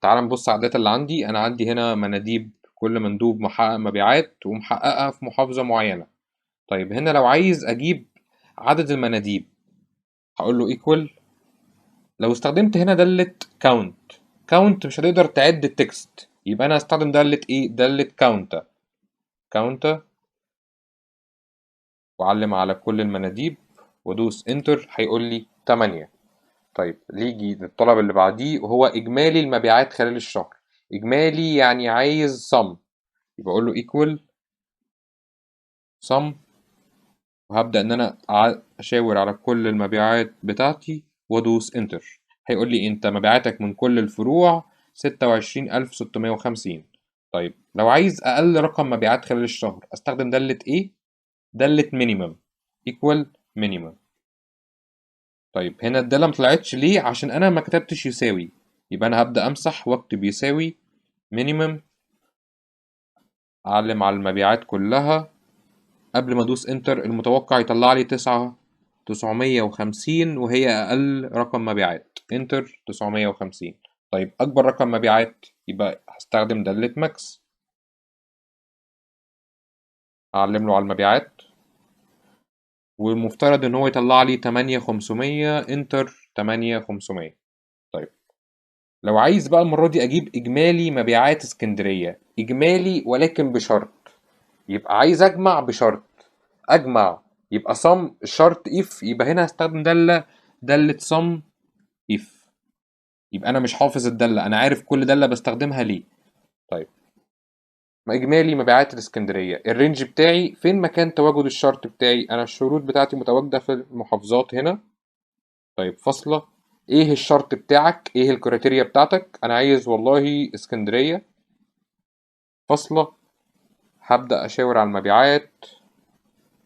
تعال نبص على ال data اللي عندي. انا عندي هنا مناديب، كل مندوب محقق مبيعات ومحققها في محافظة معينة. طيب هنا لو عايز اجيب عدد المناديب هقول له equal. لو استخدمت هنا دالة count، count مش هتقدر تعد ال text، يبقى انا هستخدم دالة ايه؟ دالة COUNTA. COUNTA واعلم على كل المناديب وادوس enter، هيقول لي 8. طيب نيجي للطلب اللي بعديه وهو اجمالي المبيعات خلال الشهر. اجمالي يعني عايز sum، يبقى اقول له equal sum، وهبدأ ان انا اشاور على كل المبيعات بتاعتي وادوس enter. هيقول لي انت مبيعاتك من كل الفروع 26650. طيب لو عايز اقل رقم مبيعات خلال الشهر استخدم دالة ايه؟ دالة minimum، equal minimum. طيب هنا الدالة ما طلعتش ليه؟ عشان انا ما كتبتش يساوي، يبقى انا هبدأ امسح واكتب يساوي minimum، اعلم على المبيعات كلها قبل ما ادوس enter. المتوقع يطلع لي 950 وهي اقل رقم مبيعات، enter 950. طيب اكبر رقم مبيعات يبقى هستخدم دالة max، اعلم له على المبيعات والمفترض ان هو يطلع لي 8500، enter 8500. طيب لو عايز بقى المرة دي اجيب اجمالي مبيعات اسكندرية، اجمالي ولكن بشرط، يبقى عايز اجمع بشرط، اجمع يبقى sum شرط if، يبقى هنا هستخدم دالة sum if. يبقى انا مش حافظ الدالة، انا عارف كل دالة بستخدمها ليه. طيب اجمالي مبيعات الاسكندرية، ال range بتاعي فين مكان تواجد الشرط بتاعي؟ انا الشروط بتاعتي متواجدة في المحافظات هنا. طيب فاصلة، ايه الشرط بتاعك؟ ايه ال criteria بتاعتك؟ انا عايز والله اسكندرية، فاصلة، هبدأ اشاور على المبيعات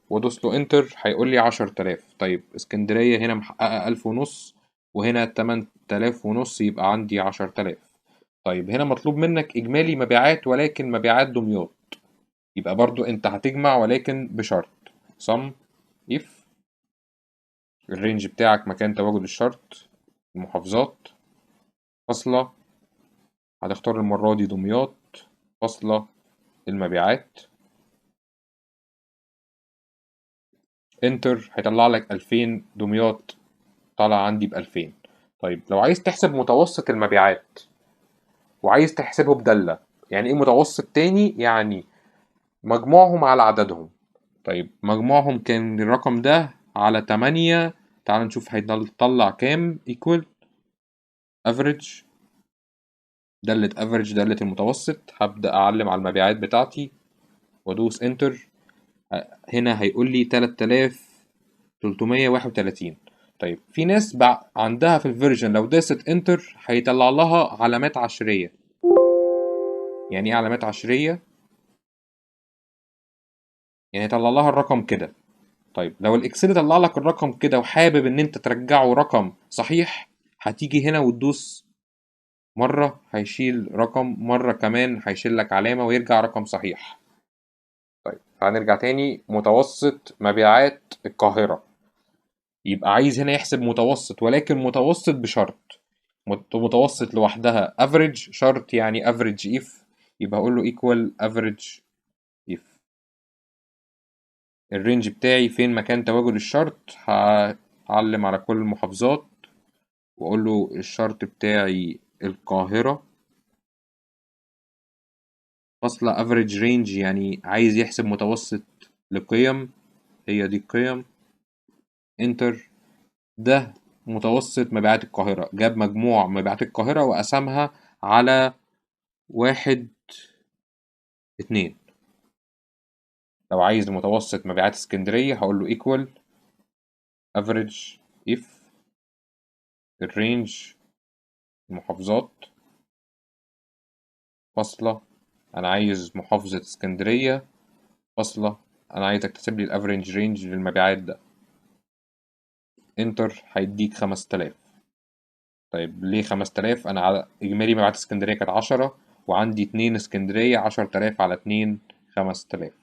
وادوس له enter، هيقول لي 10000. طيب اسكندرية هنا محققة ألف ونص وهنا تمن تلاف ونص، يبقى عندي 10000. طيب هنا مطلوب منك إجمالي مبيعات ولكن مبيعات دمياط، يبقى برضو أنت هتجمع ولكن بشرط sum if، ال range بتاعك مكان تواجد الشرط المحافظات، فاصلة، هتختار المرة دي دمياط، فاصلة، المبيعات، enter، هيطلع لك 2000، دمياط طالع عندي ب2000. طيب لو عايز تحسب متوسط المبيعات وعايز تحسبه بدالة، يعني ايه متوسط تاني؟ يعني مجموعهم على عددهم. طيب مجموعهم كان الرقم ده على 8، تعال نشوف هيطلع كام. equal average، دالة average دالة المتوسط، هبدأ أعلم على المبيعات بتاعتي وأدوس enter. هنا هيقول لي 3331. طيب في ناس عندها في ال version لو داست enter هيطلع لها علامات عشرية. يعني ايه علامات عشرية؟ يعني يطلع لها الرقم كده. طيب لو ال Excel طلع لك الرقم كده وحابب ان انت ترجعه رقم صحيح، هتيجي هنا وتدوس مرة هيشيل رقم، مرة كمان هيشيل لك علامة ويرجع رقم صحيح. طيب هنرجع تاني متوسط مبيعات القاهرة، يبقى عايز هنا يحسب متوسط ولكن متوسط بشرط، متوسط لوحدها average شرط يعني average if، يبقى هقول له equal average if. ال range بتاعي فين مكان تواجد الشرط، هعلم على كل المحافظات واقول له الشرط بتاعي القاهرة، فاصلة average range يعني عايز يحسب متوسط لقيم، هي دي القيم، enter. ده متوسط مبيعات القاهرة، جاب مجموع مبيعات القاهرة وقسمها على 1 2. لو عايز متوسط مبيعات اسكندرية هقول له equal average if ال range المحافظات فاصلة أنا عايز محافظة اسكندرية فاصلة أنا عايزك تحسب لي ال average range للمبيعات ده، enter، هيديك 5000. طيب ليه 5000؟ أنا على إجمالي مبيعات اسكندرية كانت 10 وعندي 2 اسكندرية، 10000 على 2 5000.